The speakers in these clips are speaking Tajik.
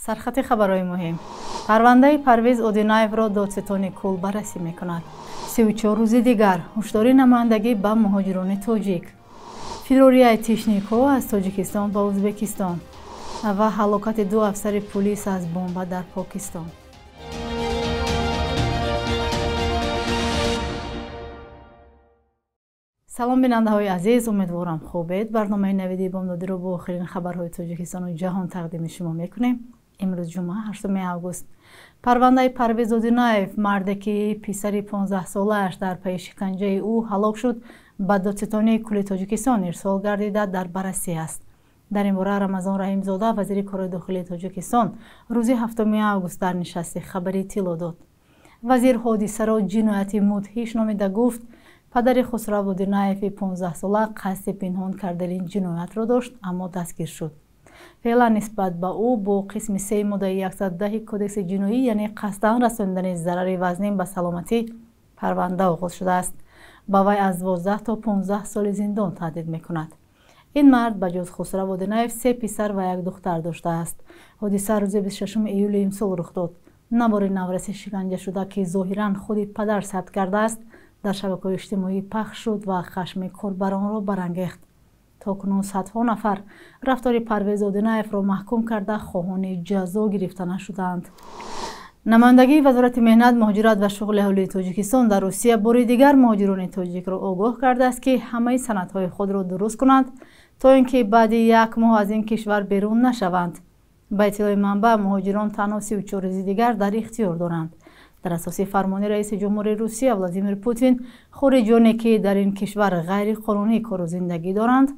Сархати хабарҳои муҳим. Парвандаи Парвиз Одинаевро додситони кул баррасӣ мекунад. 34 рӯзи дигар ҳушдори намояндагӣ ба муҳоҷирони тоҷик. Фирори айтишникҳо аз Тоҷикистон ба Ӯзбекистон ва ҳалокати ду афсари пулис аз бомба дар Покистон. Салом бинандаҳои азиз, умедворам хубед. Барномаи навиди бомдодиро бо охирин хабарҳои Тоҷикистону ҷаҳон тақдими шумо мекунем. Имрӯз ҷумъа, 8 август. Парвандаи Парвиз Одинаев, марде ки писари 15-солааш дар пайи шиканҷаи ӯ ҳалок шуд, ба додситонии кулли Тоҷикистон ирсол гардида дар баррасӣ аст. Дар ин бора Рамазон Раҳимзода, вазири корҳои дохилии Тоҷикистон, рӯзи 7 август дар нишасти хабарӣ иттилоъ дод. Вазир ҳодисаро ҷинояти мудҳиш номида гуфт, падари Хусрав Одинаеви 15-сола қасди пинҳон кардани ҷиноятро дошт, аммо дастгир шуд. Феълан нисбат ба ӯ бо қисми 3 моддаи 110 кодекси ҷиноӣ, яъне қасдан расонидани зарари вазнин ба саломатӣ, парванда оғоз шудааст. Ба вай аз 12 то 15 соли зиндон таҳдид мекунад. Ин мард ба ҷуз Хусрав Одинаев се писар ва як духтар доштааст. Ҳодиса рӯзи 26 июли имсол рух дод. Навори навраси шиканҷашуда, ки зоҳиран худи падар сабт кардааст, дар шабакаҳои иҷтимоӣ пахш шуд ва хашми корбаронро барангехт. То кунун садҳо нафар рафтори Парвиз Одинаевро маҳкум карда, хоҳони ҷазо гирифта нашудаанд. Намояндагии Вазорати меҳнат, муҳоҷират ва шуғли аҳолии Тоҷикистон дар Русия бори дигар муҳоҷирони тоҷикро огоҳ кардааст, ки ҳамаи санадҳои худро дуруст кунанд, то ин ки баъди як моҳ аз ин кишвар берун нашаванд. Ба иттилои манбаъ, муҳоҷирон танҳо 34 рӯзи дигар дар ихтиёр доранд. Дар асоси фармони раиси ҷумҳури Русия Владимир Путин, хориҷиёне ки дар ин кишвар ғайриқонунӣ кору зиндагӣ доранд,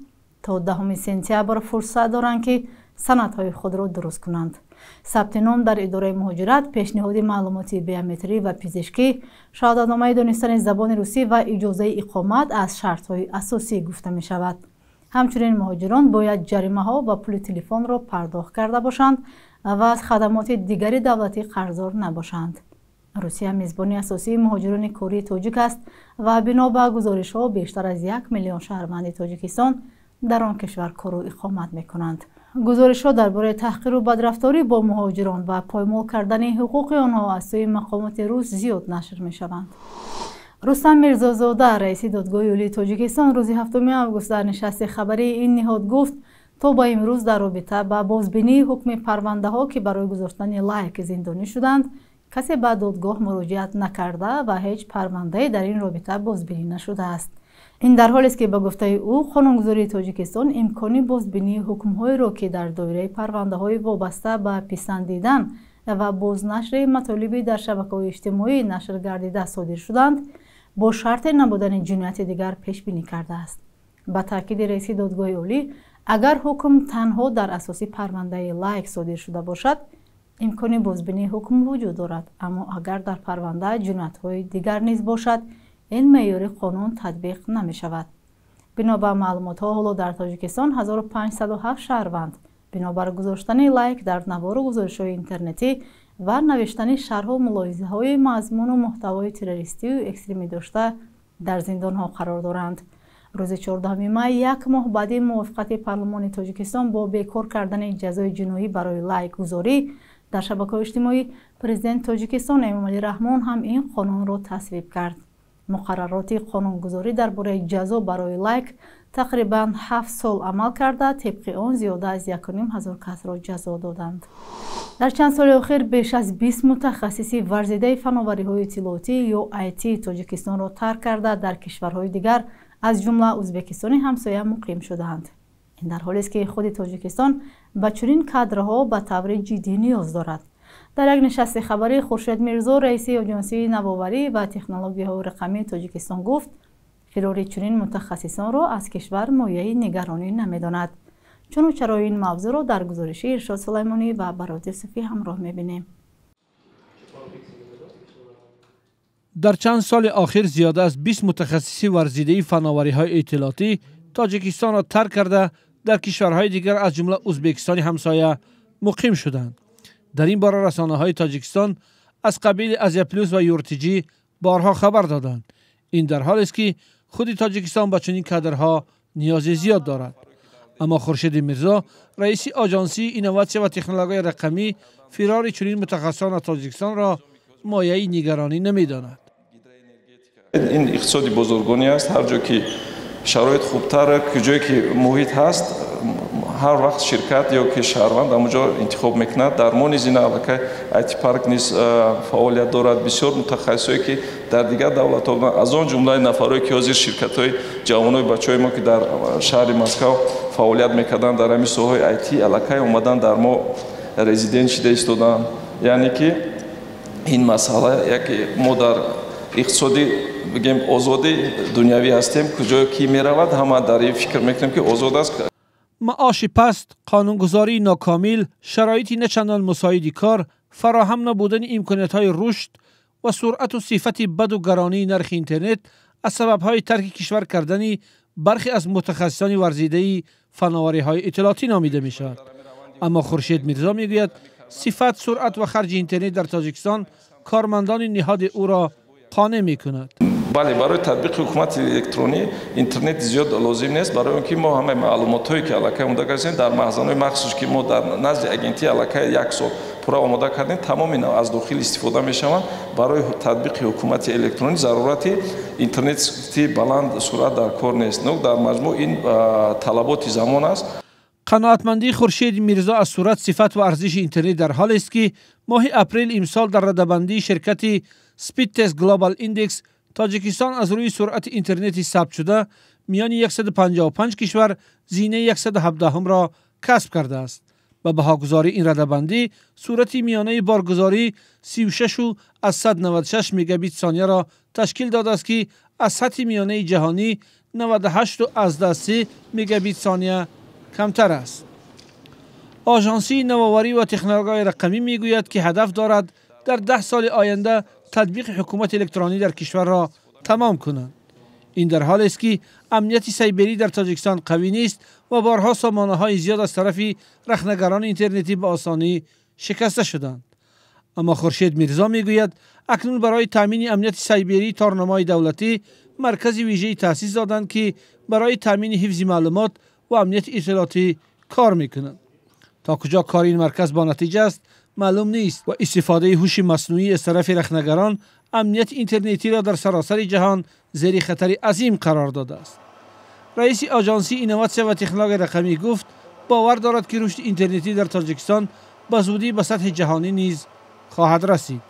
то 10 сентябр фурсат доранд, ки санадҳои худро дуруст кунанд. Сабти ном дар идораи муҳоҷират, пешниҳоди маълумоти биометрӣ ва пизишкӣ, шаҳодатномаи донистани забони русӣ ва иҷозаи иқомат аз шартҳои асосӣ гуфта мешавад. Ҳамчунин муҳоҷирон бояд ҷаримаҳо ва пули телефонро пардохт карда бошанд ва аз хадамоти дигари давлатӣ қарздор набошанд. Русия мизбони асосии муҳоҷирони кории тоҷик аст ва бино ба гузоришҳо бештар аз 1 миллион шаҳрванди Тоҷикистон дар он кишвар кору иқомат мекунанд. Гузоришҳо дар бораи таҳқиру бадрафторӣ бо муҳоҷирон ва поймол кардани ҳуқуқи онҳо аз сӯи мақомоти рус зиёд нашр мешаванд. Рустам Мирзозода, раиси додгоҳи олии Тоҷикистон, рӯзи 7 август дар нишасти хабарии ин ниҳод гуфт, то ба имрӯз дар робита ба бозбинии ҳукми парвандаҳо, ки барои гузоштани лайк зиндонӣ шуданд, касе ба додгоҳ муроҷиат накарда ва ҳеҷ парвандае дар ин робита бозбинӣ нашудааст. Ин дар ҳолест, ки ба гуфтаи ӯ қонунгузории Тоҷикистон имкони бозбинии ҳукмҳоеро, ки дар доираи парвандаҳои вобаста ба писандидан ва бознашри матолиби дар шабакаҳои иҷтимоӣ нашр гардида содир шуданд, бо шарти набудани ҷинояти дигар пешбинӣ кардааст. Ба таъкиди раиси додгоҳи олӣ, агар ҳукм танҳо дар асоси парвандаи лайк содир шуда бошад, имкони бозбинии ҳукм вуҷуд дорад, аммо агар дар парванда ҷиноятҳои дигар низ бошад, ин меъёри қонун татбиқ намешавад. Бино ба маълумотҳо, ҳоло дар Тоҷикистон 1507 шаҳрванд бинобар гузоштани лайк дар навору гузоришҳои интернетӣ ва навиштани шарҳу мулоҳизаҳои мазмуну муҳтавои террористию экстремӣ дошта дар зиндонҳо қарор доранд. Рӯзи 14 май, як моҳ баъди мувофиқати парлумони Тоҷикистон бо бекор кардани ҷазои ҷиноӣ барои лайкгузорӣ дар шабакаҳои иҷтимоӣ, президенти Тоҷикистон Эмомалӣ Раҳмон ҳам ин қонунро тасвиб кард. Муқаррароти қонунгузорӣ дар бораи ҷазо барои лайк тақрибан 7 сол амал карда, тибқи он зиёда аз 1500 касро ҷазо доданд. Дар чанд соли охир беш аз 20 мутахассиси варзидаи фановариҳои иттилоотӣ ё IT Тоҷикистонро тарк карда, дар кишварҳои дигар, аз ҷумла Ӯзбекистони ҳамсоя, муқим шудаанд. Ин дар ҳолест, ки худи Тоҷикистон ба чунин кадрҳо ба таври ҷиддӣ ниёз дорад. Дар як нишасти хабарӣ Хуршед Мирзо, раиси оҷонсии навоварӣ ва технологияҳои рақамии Тоҷикистон, гуфт, фирори чунин мутахассисонро аз кишвар мояи нигаронӣ намедонад. Чуну чаро ин мавзӯъро дар гузориши Иршод Сулаймонӣ ва Барот Юсуфӣ ҳамроҳ мебинем. Дар чанд соли охир зиёда аз 20 мутахассиси варзидаи фановариҳои иттилоотӣ Тоҷикистонро тарк карда, дар кишварҳои дигар, аз ҷумла Ӯзбекистони ҳамсоя, муқим шуданд. Дар ин бора расонаҳои Тоҷикистон аз қабили Азия Плюс ва ЮРТИҷӣ борҳо хабар доданд. Ин дар ҳолест, ки худи Тоҷикистон ба чунин кадрҳо ниёзи зиёд дорад. Аммо Хуршед Мирзо, раиси Оҷонсии инноватсия ва технологияи рақамӣ, фирори чунин мутахассисон аз Тоҷикистонро мояи нигаронӣ намедонад. Ин иқтисоди бозоргонӣ аст. Ҳар ҷо ки шароит хубтар, ҷое ки муҳит ҳаст, ҳар вақт ширкат ё ки шаҳрванд ҳамонҷо интихоб мекунад. Дар мо низ ин аллакай IT парк низ фаъолият дорад. Бисёр мутахассисое ки дар дигар давлатҳо, аз он ҷумлаи нафарое ки ҳозир ширкатҳои ҷавонои бачаҳои мо ки дар шаҳри Москав фаъолият мекарданд дар ҳамин соҳаҳои IT, аллакай омадан дар мо резидент шида истоданд. Яъне ки ин масъала яке мо дар иқтисоди бигем озоди дунявӣ ҳастем, куҷое ки меравад ҳама дар ин фикр мекунем ки озод аст. Маоши паст, қонунгузории нокомил, шароити начандон мусоиди кор, фароҳам набудани имкониятҳои рушд ва суръату сифати баду гаронии нархи интернет аз сабабҳои тарки кишвар кардани бархе аз мутахассисони варзидаи фановариҳои иттилоотӣ номида мешавад. Аммо Хуршед Мирзо мегӯяд, сифат, суръат ва харҷи интернет дар Тоҷикистон кормандони ниҳоди ӯро қонеъ мекунад. Бале, барои татбиқи ҳукумати электронӣ интернет зиёд лозим нест, барои он ки мо ҳамаи маълумотҳое ки аллакай омода кардем дар маҳзанҳои махсус, ки мо дар назди агентӣ аллакай як сол пурра омода кардем, тамоми аз дохил истифода мешаванд. Барои татбиқи ҳукумати электронӣ зарурати интернети баланд суръат дар кор нест. Дар маҷмӯъ ин талаботи замон аст. Қаноатмандии Хуршед Мирзо аз сурат, сифат ва арзиши интернет дар ҳолест ки моҳи апрел имсол дар радабандии ширкати Speedtest Global Index Тоҷикистон аз рӯи суръати интернети сабтшуда миёни 155 кишвар зинаи 117-ро касб кардааст. Ба баҳогузории ин радабандӣ суръати миёнаи боргузорӣ 36,96 мегабит сонияро ташкил додааст, ки аз сатҳи миёнаи ҷаҳонӣ 98,3 мегабит сония камтар аст. Оҷонсии навоварӣ ва технологияи рақамӣ мегӯяд, ки ҳадаф дорад дар 10 соли оянда татбиқи ҳукумати электронӣ дар кишварро тамом кунанд. Ин дар ҳолест ки амнияти сайберӣ дар Тоҷикистон қавӣ нест ва борҳо сомонаҳои зиёд аз тарафи рахнагарони интернетӣ ба осонӣ шикаста шуданд. Аммо Хуршед Мирзо мегӯяд, акнун барои таъмини амнияти сайберии торнамои давлатӣ маркази вижаи таъсис доданд, ки барои таъмини ҳифзи маълумот ва амнияти иттилоотӣ кор мекунанд. То куҷо кори ин марказ бо натиҷа аст маълум нест ва истифодаи ҳуши маснуӣ аз тарафи рахнагарон амнияти интернетиро дар саросари ҷаҳон зери хатари азим қарор додааст. Раиси Оҷонсии инноватсия ва технологияи рақамӣ гуфт, бовар дорад ки рушди интернетӣ дар Тоҷикистон ба зудӣ ба сатҳи ҷаҳонӣ низ хоҳад расид.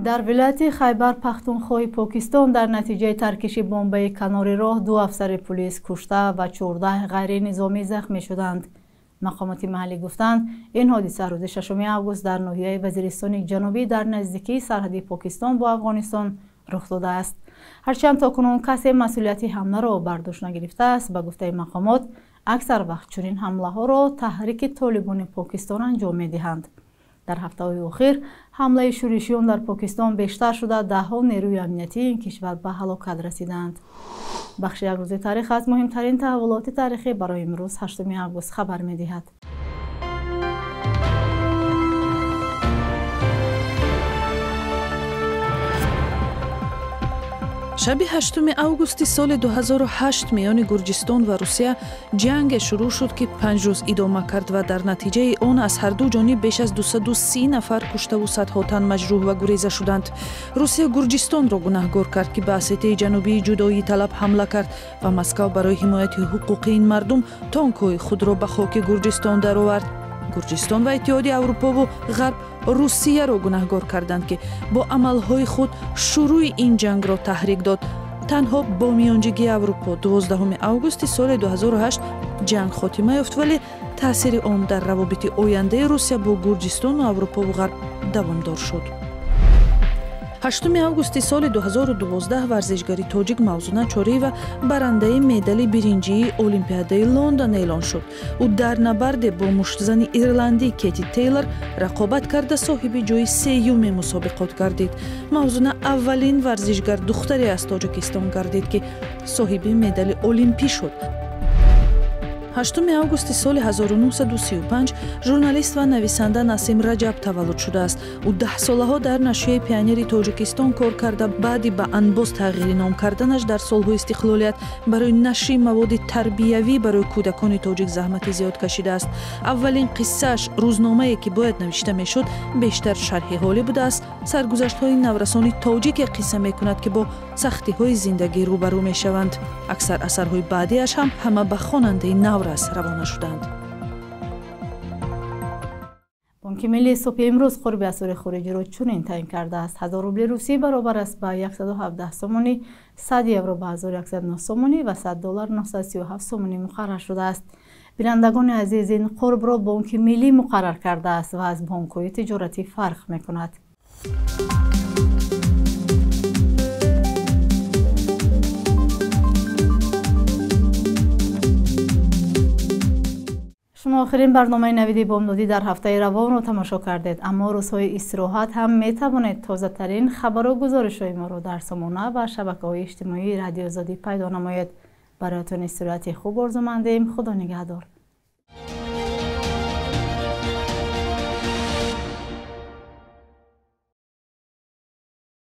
Дар вилояти Хайбар Пахтунхои Покистон дар натиҷаи таркиши бомбаи канори роҳ 2 афсари пулис кушта ва 14 ғайринизомӣ захмӣ шуданд. Мақомоти маҳаллӣ гуфтанд, ин ҳодиса рӯзи 6 август дар ноҳияи Вазиристони Ҷанубӣ дар наздикии сарҳади Покистон бо Афғонистон рух додааст. Ҳарчанд то кунун касе масъулияти ҳамларо бар дӯш нагирифтааст, ба гуфтаи мақомот аксар вақт чунин ҳамлаҳоро таҳрики Толибони Покистон анҷом медиҳанд. Дар ҳафтаҳои охир ҳамлаи шӯришиён дар Покистон бештар шуда, даҳҳо нерӯи амниятии ин кишвар ба ҳалокат расиданд. Бахши як рӯзи таърих аз муҳимтарин таҳаввулоти таърихӣ барои имрӯз 8 август хабар медиҳад. Шаби 8 августи соли 2008 миёни Гурҷистон ва Русия ҷанге шурӯъ шуд, ки 5 рӯз идома кард ва дар натиҷаи он аз ҳарду ҷониб беш аз 230 нафар куштаву садҳо тан маҷрӯҳ ва гуреза шуданд. Русия Гурҷистонро гунаҳгор кард, ки ба Осетияи Ҷанубии ҷудоиталаб ҳамла кард ва Москав барои ҳимояти ҳуқуқи ин мардум тонкҳои худро ба хоки Гурҷистон даровард. Гурҷистон ва Иттиҳоди Аврупову Ғарб Русияро гунаҳгор карданд, ки бо амалҳои худ шурӯи ин ҷангро таҳрик дод. Танҳо бо миёнҷигии Аврупо 12 августи соли 2008 ҷанг хотима ёфт, вале таъсири он дар равобити ояндаи Русия бо Гурҷистону Аврупову Ғарб давомдор шуд. 8 августи соли 2012 варзишгари тоҷик Мавзуна Чориева барандаи медали биринҷии Олимпиадаи Лондон эълон шуд. Ӯ дар набарде бо муштзани ирландӣ Кети Тейлор рақобат карда соҳиби ҷои сеюми мусобиқот гардид. Мавзуна аввалин варзишгар духтаре аз Тоҷикистон гардид, ки соҳиби медали олимпӣ шуд. 8 августи соли 1935 журналист ва нависанда Насим Раҷаб таваллуд шудааст. Ӯ 10 солаҳо дар нашрияи Пионери Тоҷикистон кор карда, баъди ба Анбоз тағйири ном карданаш дар солҳои истиқлолият барои нашри маводи тарбиявӣ барои кӯдакони тоҷик заҳмати зиёд кашидааст. Аввалин қиссааш, Рӯзномае, ки бояд навишта мешуд, бештар шарҳи ҳолӣ будааст. Саргузаштҳои наврасони тоҷике қисса мекунад, ки бо сахтиҳои зиндагӣ рӯбарӯ мешаванд. Аксар асарҳои баъдиаш ҳам ҳама ба хонандаи наврас равона шуданд. Бонки Миллии субҳи имрӯз қурби асъори хориҷиро чунин таъин кардааст: 1000 рубли русӣ баробар аст ба 117 сомонӣ, 100 евро ба 1109 сомонӣ ва 100 доллар 937 сомонӣ муқаррар шудааст. Бинандагони азиз, ин қурбро Бонки Миллӣ муқаррар кардааст ва аз бонкҳои тиҷоратӣ фарқ мекунад. Шумо охирин барномаи Навиди бомдодӣ дар ҳафтаи равонро тамошо кардед, аммо рӯзҳои истироҳат ҳам метавонед тозатарин хабару гузоришҳои моро дар сомона ва шабакаҳои иҷтимоии Радиои Озодӣ пайдо намоед. Бароятон истироҳати хуб орзумандем. Худо нигаҳдор.